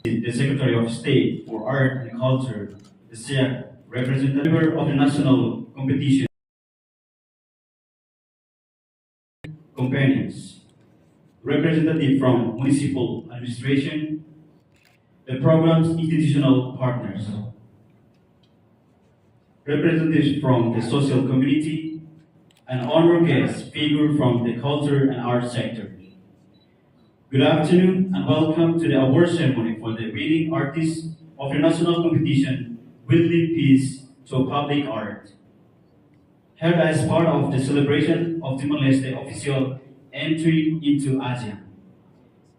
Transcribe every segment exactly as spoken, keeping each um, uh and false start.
the Secretary of State for Art and Culture, the SEAC representative of the national competition companions, representative from municipal administration, the program's institutional partners, representatives from the social community, and honor guest figure from the culture and art sector. Good afternoon and welcome to the award ceremony for the winning artist of the national competition, Building Peace Through Public Art, held as part of the celebration of Timor-Leste official entry into ASEAN,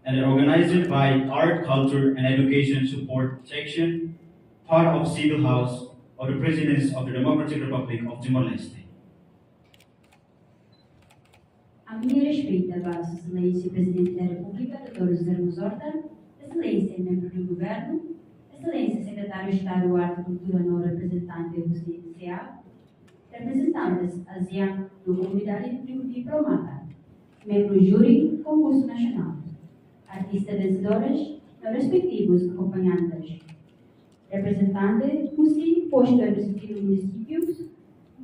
and organized by Art, Culture and Education Support Section, part of Civil House of the Presidency of the Democratic Republic of Timor-Leste. Ami-nia respeitu ba Sua Exelénsia Prezidente da Repúblika, doutór José Ramos Horta, Exelénsia Membru do Governu, Exelénsia Sekretáriu Estadu Arte, Kultura no reprezentante husi SEAC, reprezentantes ASEAN no komunidade di-, diplomata, membru júri konkursu nasionál, artista vensedores no respektivus akompañantes, reprezentante husi postu administrativu munisípius,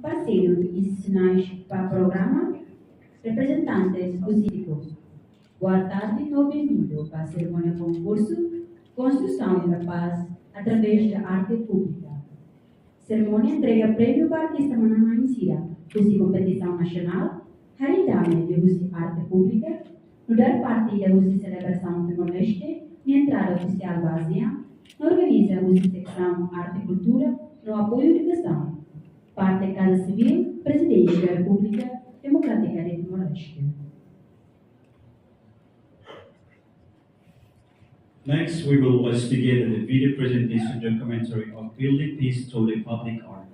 parseiru institusionais ba programa, reprezentantes husi públiku. Boa tarde no benvindu ba serimónia konkursu Konstrusaun da Pás através da Arte Públika. Serimónia entrega prémiu ba artista manán-na'in sira husi kompetisaun nasionál, harii dame liuhusi Arte Públika, nu'udar parte ida husi selebrasaun Timor-Leste nia entrada ofisiál ba ASEAN, no organiza husi Seksaun Arte, Kultura no Apoiu Edukasaun, parte Kaza Sivíl, Prezidénsia da Repúblika Demokrátika de Timor-Leste. Next, we will watch together the video presentation documentary of Building Peace Through the Public Art.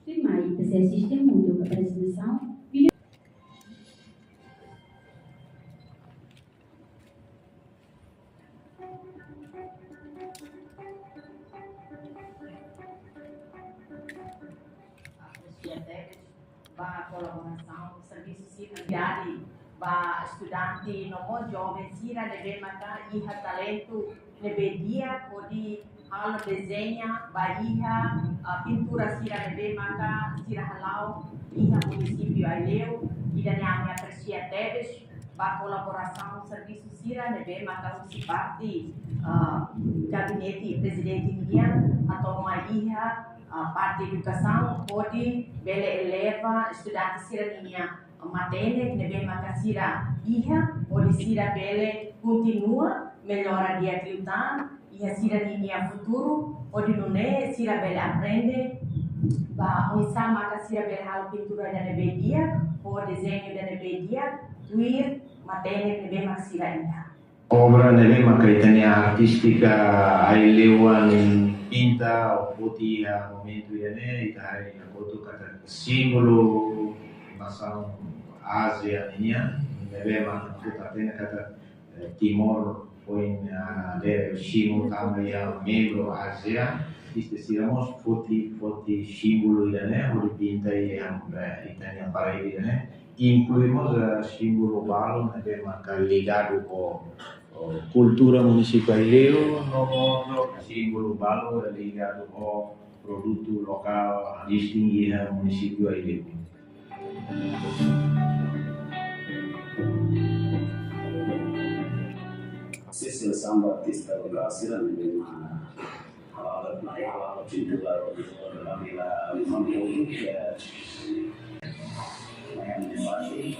Tuirmai, ita sei asiste hamutuk aprezentasaun vídeo. Ba kolaborasaun, servisu sira di'ak ba estudante no mós joven sira ne'ebé maka iha talentu ne'ebé di'ak hodi halo dezeña ba iha, ah, pintura sira ne'ebé maka sira hala'o iha munisípiu Aileu, ida-ne'e ami apresia tebes ba kolaborasaun servisu sira ne'ebé maka husi parte, ah, gabinete prezidente nian hato'o mai iha, ah, parte edukasaun hodi bele eleva estudante sira-nia matenek ne'ebé maka sira iha, hodi sira bele kontinua mellora di'ak liután iha sira-nia futuru, hodi nune'e sira bele aprende ba oinsá maka sira bele halo pintura ida ne'ebé di'ak, ho dezeñu ida ne'ebé di'ak, tuir matenek ne'ebé maka sira iha. Obra ne'ebé maka ita-nia artístika Aileu nian pinta ou foti iha momentu ida-ne'e, ita haree iha foto katak símbolu nasaun ASEAN nian, ne'ebé maka ita hatene katak, eh, Timor foin, ah, de símbolu tama iha membru ASEAN, artista sira mós foti, foti símbolu ida-ne'e, hodi pinta iha, eh, ita-nia parede ida-ne'e, inklui mós, eh, símbolu balu ne'ebé maka ligadu ho, ho kultura munisípiu Aileu, no mós símbolu balu ligadu ho produtu lokál, distingi iha munisípiu Aileu. Sesi selesaun ba artista lokál sira ne'ebé mak hala'o, mai hala'o pintura, pintura, ami la, ami la, eh, mai ami debate.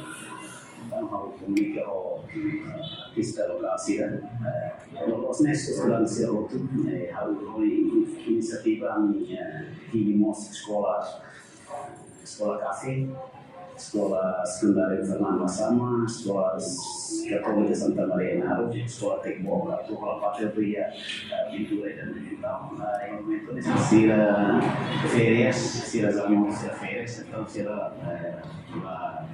Entaun ha'u komunika ho, eh, artista lokál sira, eh, loloos ne'e estudante sira hotu, eh, ha'u hodi inisiativa ami, eh, hili mós eskola, eskola kafé, Eskola Sekundária Fernando Lasama, Eskola Katólika Santa Maria Inarok, Eskola Tekbok, atu halo parte atu iha, eh, pintura ida-ne'e. Entaun, eh, iha momentu ne'e sira férias, sira zaman sira férias, entaun sira, eh, la,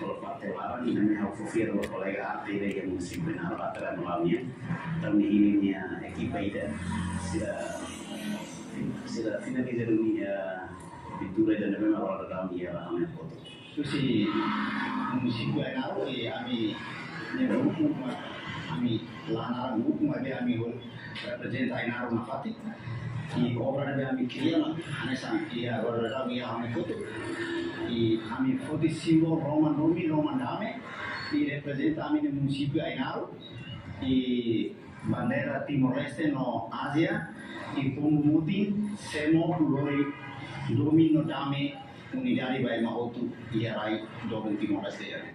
la parte laran, entaun ami ha'u fó fiar ba kolega arte ida iha munisípiu Inarok, arte rai maun nian. Entaun ami hili nia ekipa ida, sira, sira finaliza duni, eh, pintura ida ne'ebé mak halo dadaun iha laran ne'e hotu. Husi munisípiu Ainaro, i ami-nia grupu mak Ami la naran grupu, maibé ami hodi reprezenta Ainaro nafatin. I obra ne'ebé ami kria mak hanesan, i agora ami, ami foto. I ami foti símbolu Roma Nurmi, Roma Dame. I reprezenta ami-nia munisípiu Ainaro. I bandeira Timor-Leste no Ázia. I povu mutin, semo, lori, domin no dame, unidade ba ema hotu iha rai doben Timor-Leste.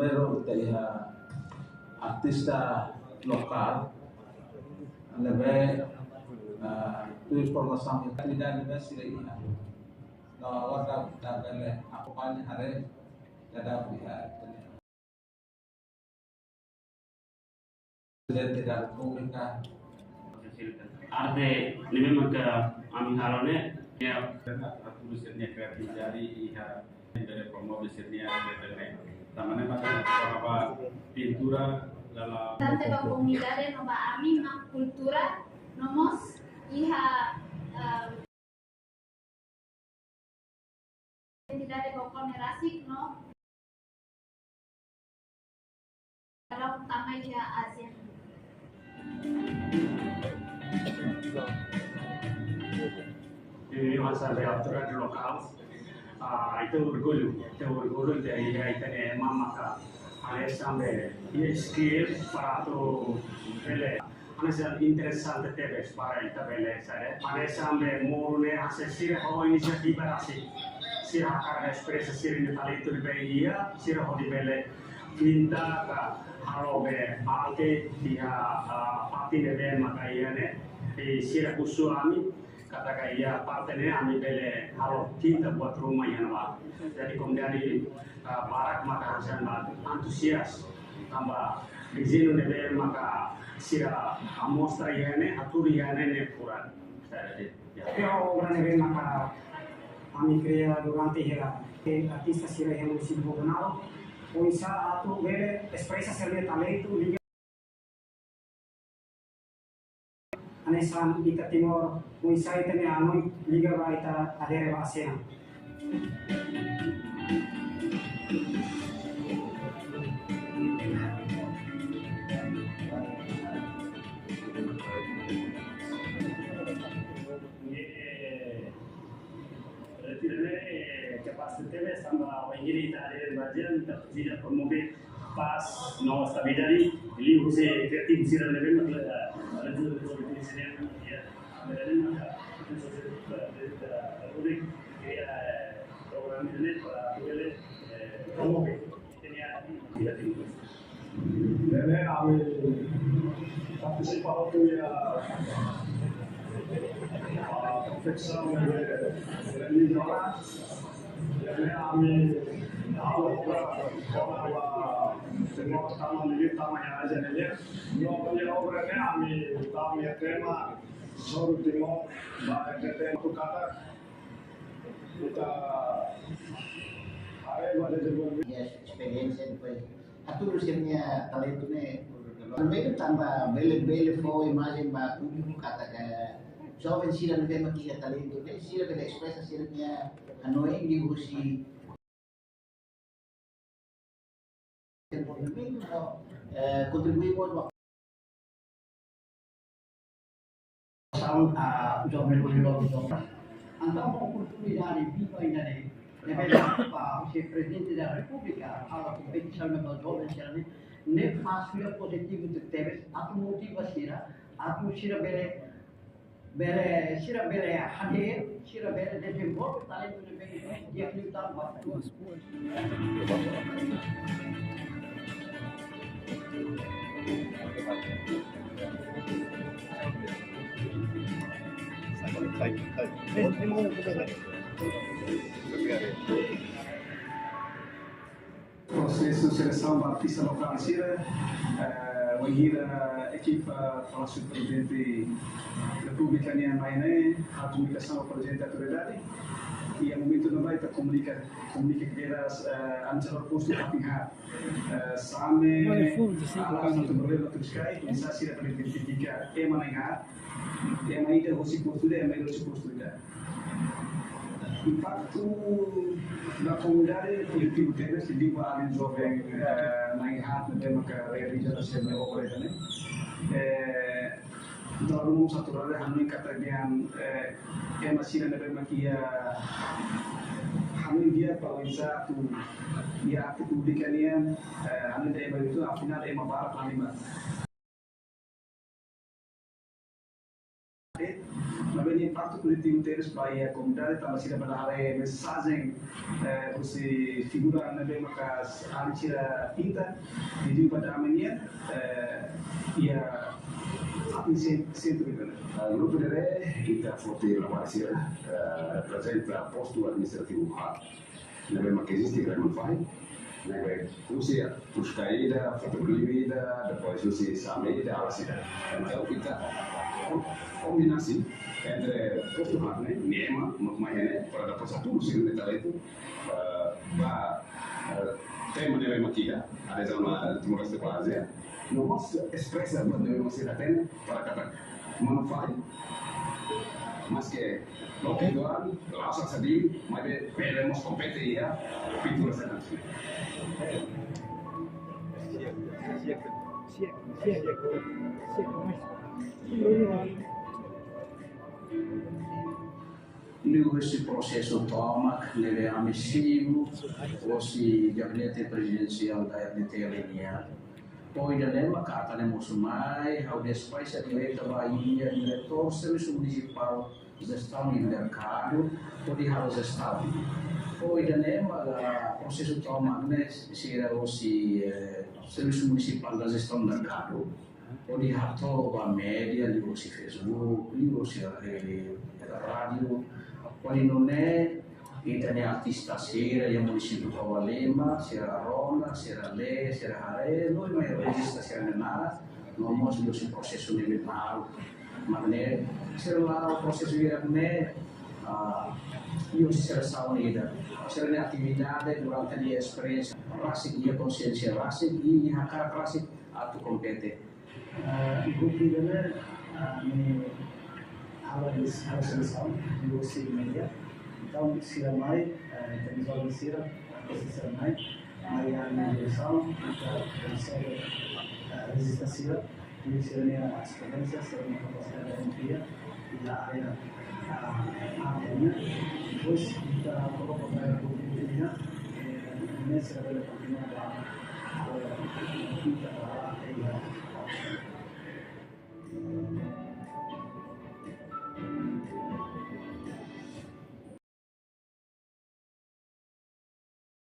Primeiru, ita iha artista lokál, ne'ebé, ah, tuir formasaun atividade ne'ebé sira iha. No, agora ita bele akompaña haree, ita bele haree. Arte ne'ebé maka ami halo ne'e, ya. Atu sira-nia kreatividade iha, bele promove sira-nia arte ne'e. Tanba ne'e maka ba pintura dala. Tante ba komunidade no ba ami mak kultura, no mós iha, em, identidade ba ko'alia rasik no dalam utama iha Ázia. Ini masa de autoridade lokál. Ah, ita orgullu, ita orgullu de ita, ita-nia ema maka hanesan be, iha skill para atu bele hanesan interesante tebes para ita bele sare. Hanesan be moru ne'e hanesan sira ho inisiativa rasik. Sira hakarak espresa sira-nia talentu ne'ebé iha, sira hodi bele pinta ka halo be arte iha, ah, parte ne'ebé maka iha ne'e. I sira husu ami, katak iha parte ne'e ami bele halo tinta buat ruma iha ne'ebá. Jadi komunidade, ah, barak maka hanesan ba antusias. Tanba dezeñu ne'ebé maka sira amostra iha ne'e, hatudu iha ne'e, ne'e furak. Tapi obra ne'ebé maka ami kria durante hela, ke artista sira iha munisípiu Bobonaro, oinsá atu bele espresa sira-nia talentu, liga hanesan ita Timor, oinsá ita-nia hanoin liga ba ita adere ba sena. Retira ne'e, eh, kapás tebes tanba wainhira ita adere ba ASEAN, ita presiza promove pás no estabilidade, liuhusi kriativu sira ne'ebé mak, eh, atu, atu, atu, atu, ya, atu, atu, atu, atu, atu, ya, eh, programa ne'e para atu bele, eh, promove ita-nia atividade. Ne'e ami partisipa hotu iha, ah, konfeksaun de, de, de, ne'e ami halo programa, tama liu, tama iha ASEAN ne'e. No iha obra ne'e ami, ami tema, Hasoru Timor, ba tema tu kata, ita haree ba dezenvolvimentu. Iha esperiénsia, depois hatudu sira-nia talentu ne'e. Primeiru tanba bele, bele fó imajen ba públiku katak joven sira ne'ebé mak iha talentu ne'e, sira bele espresa sira-nia hanoin liuhusi dezenvolvimentu no, eh, kontribui mós ba. Saun, ah, joven Lulilo. Entaun, oportunidade viva ainda ne'e, ne'ebé ba, ba, se Prezidente da Repúblika halo kompetisaun ba joven sira ne'e, ne'e fó sira pozitivu tebes, atu motiva sira, atu sira bele, bele, sira bele hadeer, sira bele dezenvolve talentu ne'ebé iha liután ba. Prosesu selesaun ba artista lokál sira, eh, wainhira ekipa Palásiu Prezidente Repúblika nian mai ne'e, halo komunikasaun ba Prezidente Autoridade, i iha momentu ne'ebá ita komunika, komunika kedas, eh, antes halo postu kaping ha. Eh, same, alas, atu problema tu skai, oinsá sira bele identifika ema na'in-haat, ema ida hosi postu ida, ema ida hosi postu ida. Impaktu ba komunidade positivu tebes, liuliu ba alin joven, eh, na'in-haat ne'ebé maka realiza sira-nia obra ne'e. Eh, dala ruma satu rale hanoin katak dehan, eh, ema sira ne'ebé maka iha hanoin di'ak ba oinsá atu iha arte públika nian, eh, hanoin dehan ema itu, afinál ema barak la halimar. Maibé nia impaktu positivu tebes ba iha komunidade tanba sira bele haree mensajen, eh, husi figura ne'ebé maka alin sira pinta, liuliu ba dame nian, eh, iha atin sen-, sentru ida-ne'e. Ah, grupu Dedé, ita foti labarik sira, eh, reprezenta postu administrativu haat ne'ebé maka eziste iha Remon Fahi, ne'ebé husi Tusca ida, Fatuklio ida, depois husi Same ida, Alas ida. Entaun, ita kom-, kombinasaun entre postu haat ne'e, nia ema mak mai iha ne'e, para depois atu uza sira-nia talentu, eh, ba, eh, tema ne'ebé maka iha, adezaun ba Timor-Leste ba ASEAN. No mós espresa buat ne'ebé maka sira hatene, para katak manu Fahi, maske loke doan, la'ós sadin, maibé bele mós kompete iha pintura sira-ne'e. Liuhusi prosesu tomak ne'ebé ami simu hosi Gabinete Prezidensiál da R D T L nian. Ho ida-ne'e mak ita-nia mosu mai, ha'u despacha direta ba iha diretór Servisu Munisipál Jestaun Merkadu, hodi halo jestaun. Ho ida-ne'e mak prosesu tomak ne'e sira hosi, eh, Servisu Munisipál da Jestaun Merkadu, hodi hato'o ba média, liuhusi Facebook, liuhusi, eh, rádiu, hodi nune'e ita-nia artista sira iha munisípiu Covalima, sira rona, sira lee, sira haree, no mai rejista sira-nia naran, no mós liuhusi prosesu ne'ebé naruk. Mak ne'e, sira la'o prosesu hirak ne'e, ah, liuhusi sira saun ida. Sira-nia atividade durante nia esperiénsia, rasik iha konsiénsia rasik, i hakarak rasik atu kompete. Ah, grupu ida-ne'e, ah, ami halo, halo selesaun, liuhusi média. Entaun, sira mai, ah, ita-nia joven sira, ita sira mai, mai ami selesaun, ita konsege, ah, rejista sira, liuhusi sira-nia esperiénsia, sira-nia kapasidade, ita iha área, ah, arte nian. Depois, ita koloka ba grupu ida-ne'e, eh, ne'e sira bele kontinua ba, eh, ita ba arte iha.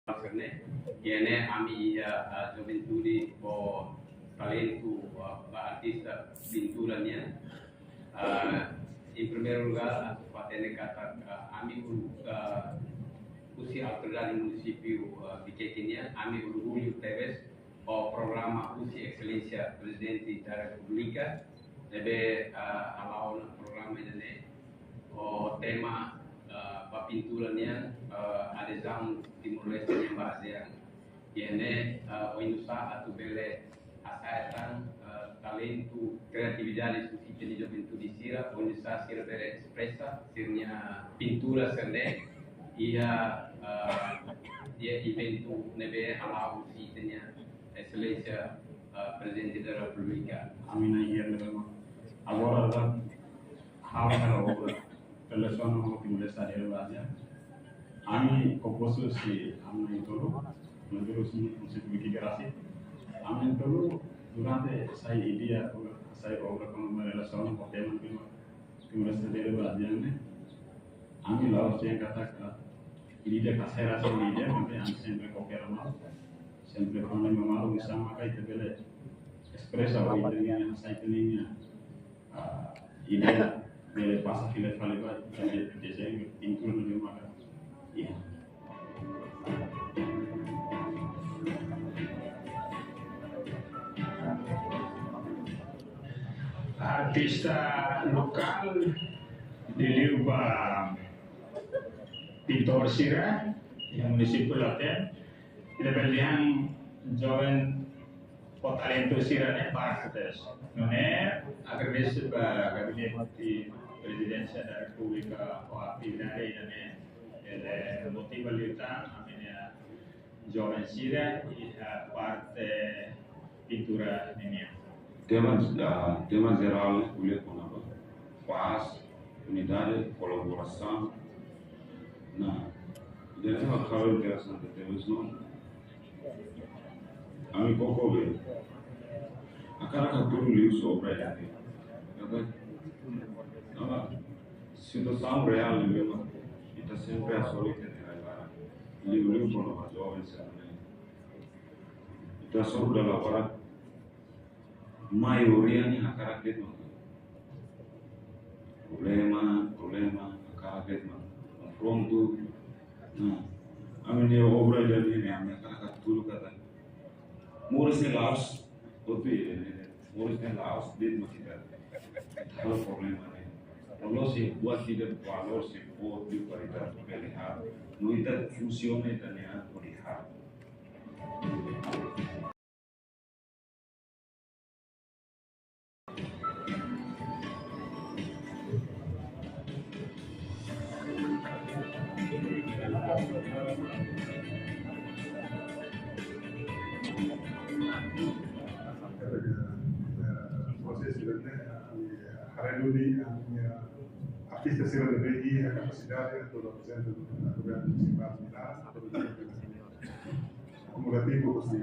Maksudnya, iha ne'e ami iha, ah, juventude ho talentu, ah, ba artista pintura nian. Ah, em primeiro lugar, atu fó-hatene katak, ah, ami, ah, husi autoridade munisípiu, ah, Viqueque nian, ami orgullu tebes ho programa husi Exelénsia Prezidente da Repúblika, ne'ebé, ah, hala'o ona programa ida-ne'e ho tema, ah, ba pintura nian, ah, adezaun Timor-Leste nian ba ASEAN. Iha ne'e, ah, oinsá atu bele hasa'e tan, ah, talentu, kreatividade husi ita-nia juventude sira, oinsá sira bele espresa sira-nia pintura sira-ne'e iha, ah, iha eventu ne'ebé hala'o husi ita-nia Exelénsia, ah, Prezidente da Repúblika. Ami na'in-hirak ne'ebé mak agora ita halo hela obra relasiona ho Timor-Leste sira ba ASEAN. Ami kompostu husi ami na'in-tolu, na'in-tolu husi munisípiu Viqueque rasik. Ami na'in-tolu durante sai ideia, sai obra kona-ba relasiona ho tema ne'ebé mak Timor-Leste sira ba ASEAN ne'e. Ami la'ós dehan katak ideia ka sai rasik ideia, maibé ami sempre koopera malu. Sempre kona-ba malu, oinsá maka ita bele espresa ba ita-nia, sai ita-nia, ah, ideia, bele pasa fila fali ba, ita-nia dezeñu, pintura ne'ebé maka iha. Artista lokál, liuliu ba pintór sira iha munisípiu Laten, ita bele dehan joven ho talentu sira-ne'e barak tebes. Nune'e agradese ba Gabinete Prezidénsia da Repúblika ho atividade ida-ne'e, Eh, motiva liután ami-nia joven sira iha parte pintura ninian. Tema, ah, tema jerál ko'alia kona-ba pás, unidade, kolaborasaun. Nah, jadi hal-hal interesante temas no. Ami koko be. Hakarak hatudu liu sobre ida-ne'e. Oke? Nah, situasaun reál ne'ebé mak ita sempre hasoru iha ita-nia laran. Liuliu kona-ba joven sira-ne'e. Ita hasoru dala barak. Maioria ne'e hakarak de'it mak. Problema, problema, hakarak de'it mak. Konfrontu. Nah, ami-nia obra ida-ne'e, ami hakarak hatudu katak moris ne'e la'ós, hotu ida-ne'e, moris ne'e la'ós de'it mak ita halo problema ne'e. Loloos iha buat ida, valór sira boot liu para ita bele halo. No ita funsiona ita-nia hodi halo. Prosesu ida-ne'e, ami haree duni, ami, eh, artista sira ne'ebé iha kapasidade atu reprezenta governu munisipál, atu reprezenta komunidade, husi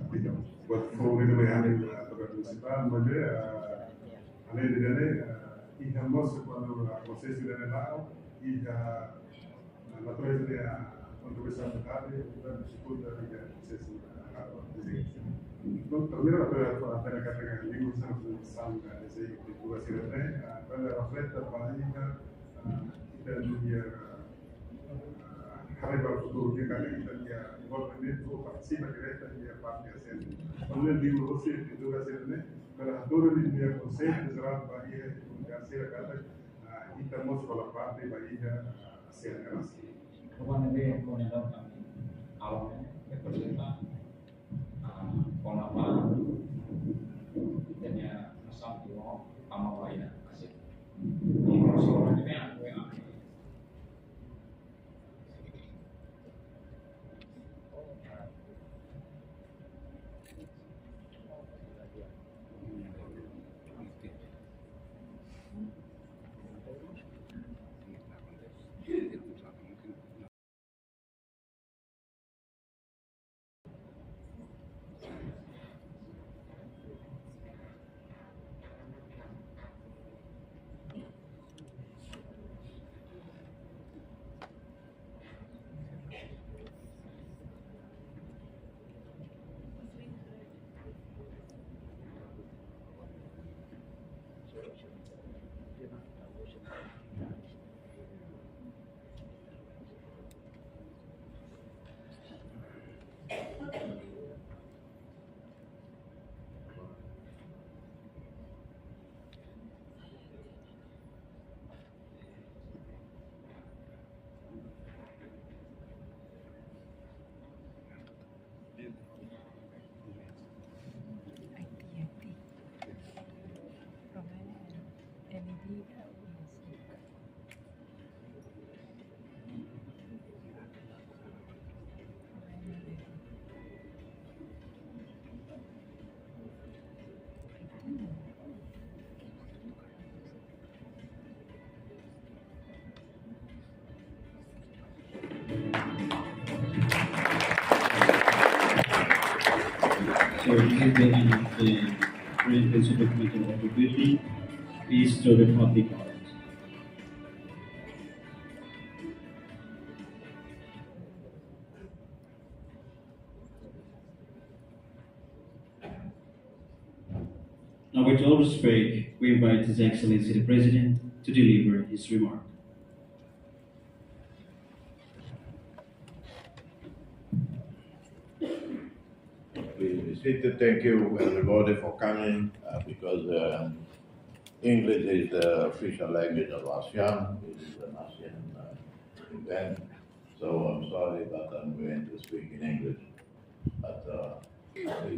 artista. Buat foun ne'ebé ami, eh, governu munisipál, maibé, eh, alende ida-ne'e, eh, iha mós kuandu prosesu ida-ne'e la'o, iha natureza nia kontribuisaun tadi, bukan difikulta di prosesu, eh, dezeñu. Entaun, primeiru, atu, atu, atu, atu, atu, lingua, sanga, sanga, dezeñu, pintura sira-ne'e, eh, bele refleta ba iha, eh, ita-nia, eh, haree ba futuru, ke katak ita-nia envolvimentu, partisipa direta iha parte ASEAN. Kuandu lingua, pintura sira-ne'e, bele hatudu nia konseitu jerál ba iha komunidade sira katak, eh, ita mós hola parte ba iha, eh, ASEAN Erasmus. Ruma ne'ebé koordenadór ami, awan ne'e, reprezenta, ah, kona-ba, ita-nia nasaun Timor, tama ba iha ASEAN. Informasaun ne'ebé ami, ami, So, this is the end of the presentation document of the building. Please show the public art. Now, with all respect, we invite His Excellency the President to deliver his remark. We say to thank you everybody for coming, uh, because, um, English is the official language of ASEAN. It is an ASEAN, uh, event. So I'm sorry, but I'm going to speak in English. But, uh,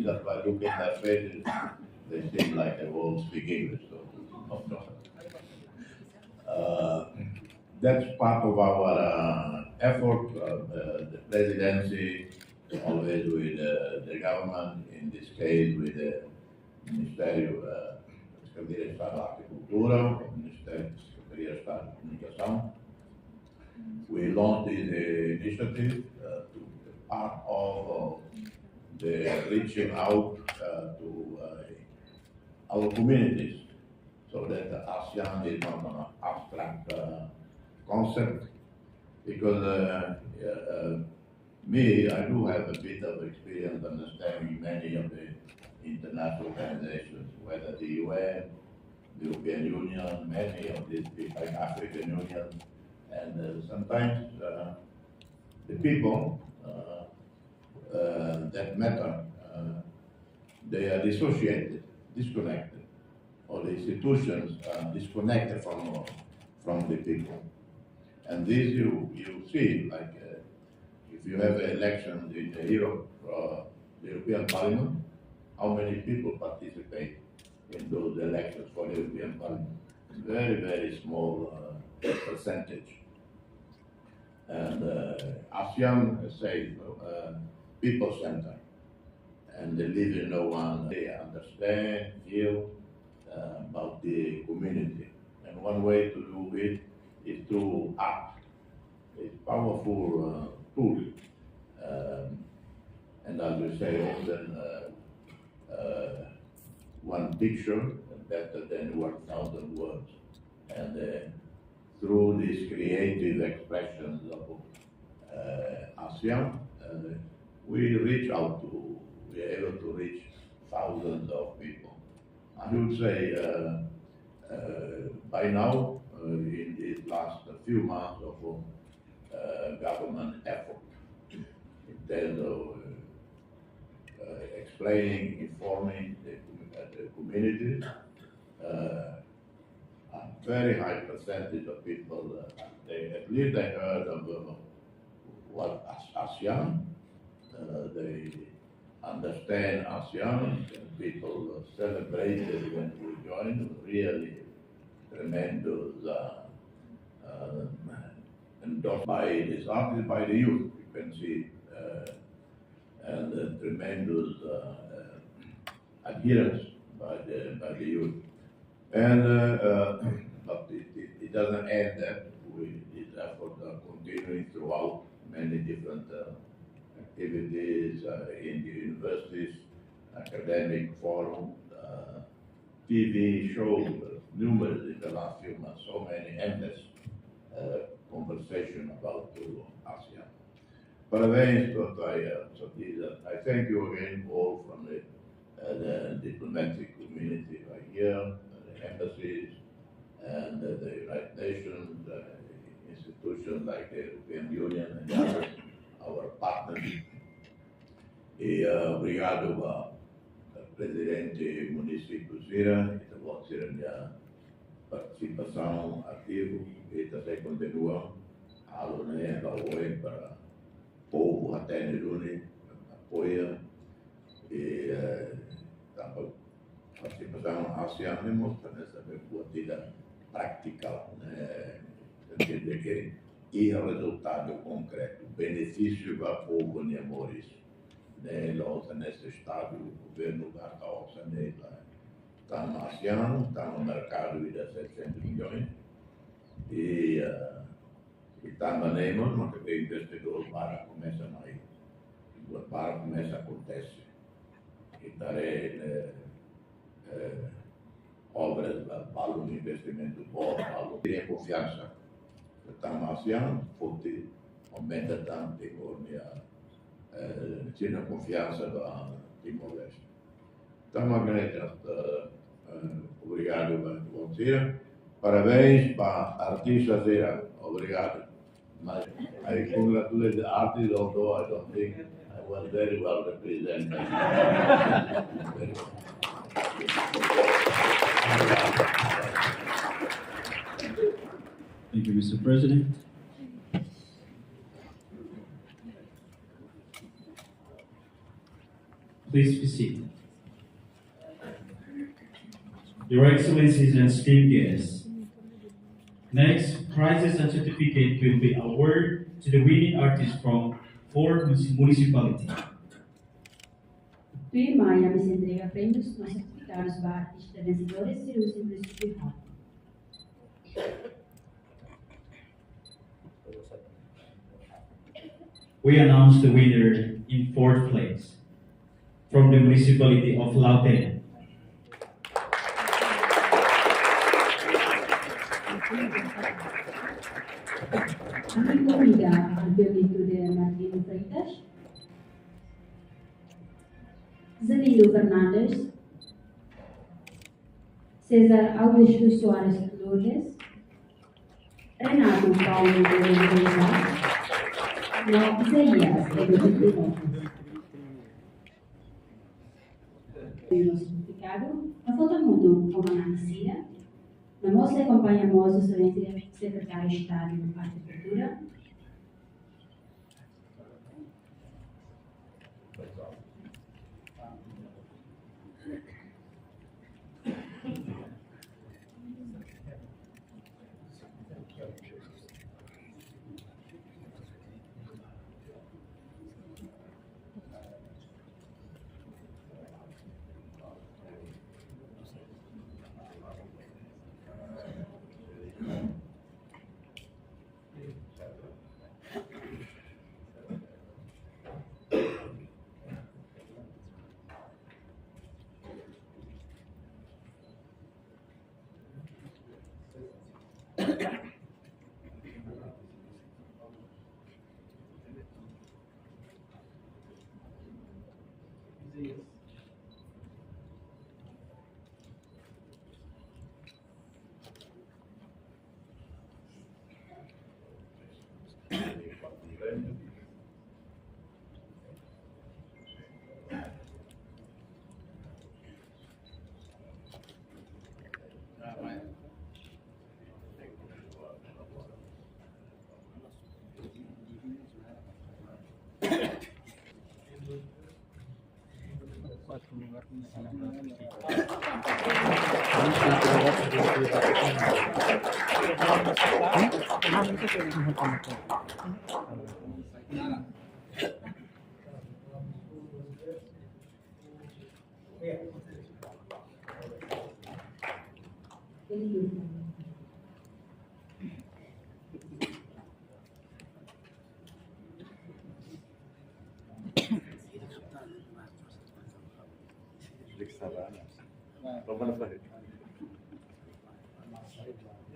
just by looking at their faces, they seem like they won't speak English. So, no problem. Uh, that's part of our, uh, effort, uh, uh, the presidency, always with, uh, the government, in this case with the Ministério, uh, Secretaria de Estado da Arte e Cultura, Ministério, Secretaria de Estado da Comunicação. We launched this, uh, initiative, uh, to be part of, uh, the reaching out, uh, to, uh, our communities, so that ASEAN is not an abstract, uh, concept, because, uh, uh, uh, me, I do have a bit of experience understanding many of the international organizations, whether the U N, the European Union, many of these big, like African Union, and, uh, sometimes, uh, the people, uh, uh, that matter, uh, they are dissociated, disconnected, or the institutions are disconnected from, from the people. And this you, you see, like, uh, if you have elections in the Europe, uh, the European Parliament, how many people participate in those elections for the European Parliament? Very, very small, uh, percentage. And, uh, ASEAN, uh, say, uh, people center. And they live in no one, they understand, feel, uh, about the community. And one way to do it is through art. It's powerful, uh, tool. Um, and as we say often, uh, uh, one picture better than one thousand words. And, uh, through these creative expressions of, uh, ASEAN, uh, we reach out to, we are able to reach thousands of people. I would say, uh, uh, by now, uh, in these last few months of, uh, government effort in terms of, uh, uh, explaining, informing the, uh, the community, uh, a very high percentage of people, uh, they, at least they heard of, uh, what AS-, ASEAN, uh, they understand ASEAN, and people celebrated when we joined, really tremendous, uh, uh, endorsed by this artist, by the youth, you can see, uh, and, uh, tremendous, uh, uh, adherence by the, by the youth. And, uh, uh, but it, it, it doesn't end that. We, this effort are continuing throughout many different, uh, activities, uh, in the universities, academic forum, uh, T V shows, uh, numerous in the last few months, so many endless, uh, conversation about, uh, ASEAN. Parabéns, Doutor Ayer. So this, uh, I thank you again all from the, uh, the diplomatic community right here, uh, the embassies, and, uh, the United Nations, uh, institutions like the European Union and others, our partners. E, uh, obrigadu ba Prezidente Munisípiu sira, ita-boot sira-nia partisipasaun ativa, ita sei kontinua halo ne'e ba oin para povu hatene duni, apoia, e, eh, tanba partisipasaun ASEAN ne'e mós hanesan buat ida praktikál, ne'e, ita hatene katak iha rezultadu konkretu, benefísiu ba povu nia moris. Ne'e la'ós hanesan Estadu, governu gasta osan ne'e ba tama ASEAN, tama merkadu ida setecentos milhões. E, eh, e tanba ne'e mós, maka investidór barak komesa mai. Buat barak komesa akontese. Ita haree, eh, eh, obras ba-, balun, investimentu boot, balun. Kria konfiansa. Tama ASEAN, foti aumenta tan Timor nia, eh, sira-nia konfiansa ba Timor-Leste. Tama grande, eh, eh, obrigadu ba ita-boot sira. Parabéns ba artista sira. Obrigadu. Mas I congratulate the artist, although I don't think I was very well represented. Thank you, Mister President. Please be seated. Your Excellencies and esteemed guests, next, prizes and certificate will be awarded to the winning artist from four munici-, municipality. Tuirmai, ami sei entrega prémius no sertifikadus ba artista vensedores sira husi munisípiu Hau. We announce the winner in fourth place from the municipality of Lautém. Ami konvida António Tude Martins Freitas, Zelindo Fernandes, César Augusto Soares Lourdes, Renato Paulo de Oliveira, no Isaías Edo Pinto Lopes. Nosu sertifikadu, no foto hamutuk ho manán sira, no mós akompaña mós Sua Exelénsia Sekretáriu Estadu Arte e Kultura,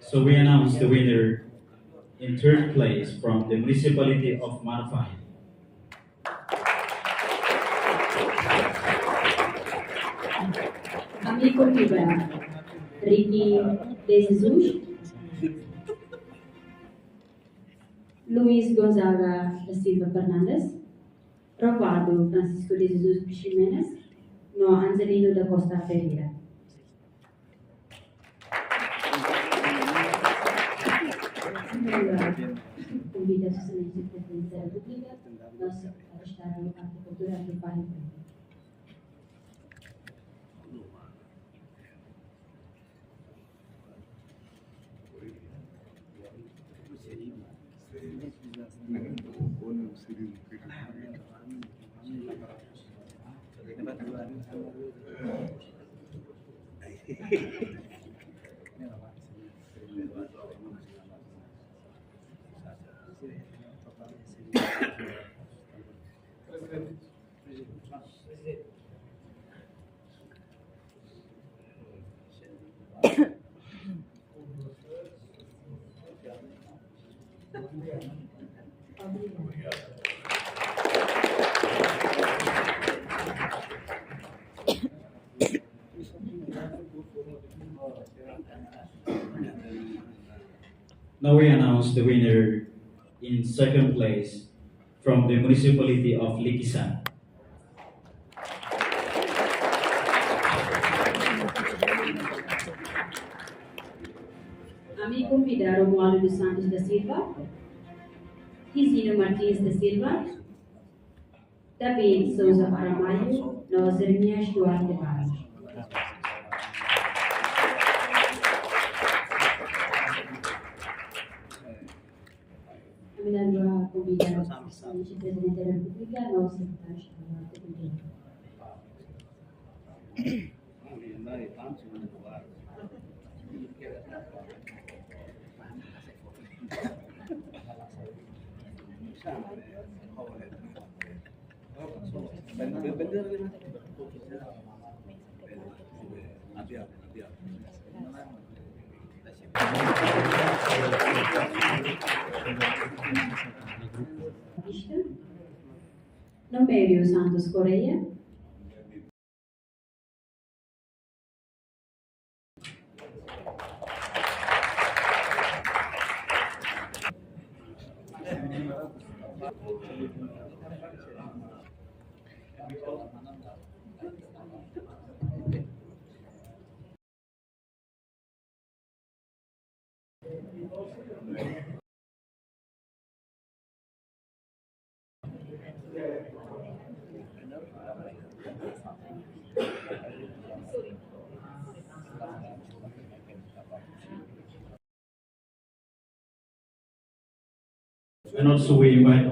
So we announce the winner in third place from the municipality of Manufahi. Ami konvida Ricky de Jesus, Luis Gonzaga da Silva Fernandes, Rovaldo Francisco de Jesus Ximenes, no Angelino da Costa Pereira. Konvida Sua Exelénsia Prezidente da Repúblika, no Sekretáriu Estadu Arte e Kultura, António Farias. Now we announce the winner in second place from the municipality of Likisá. Ami konvida Romualdo dos Santos da Silva, Rizino Martins da Silva, David Sousa Ramalho, no Jeremias Duarte Barros. Ami la dua Konvida Sua Exelénsia Prezidente da Repúblika no Sekretáriu Xeral do Governu. Número Santos Correia. And also we invite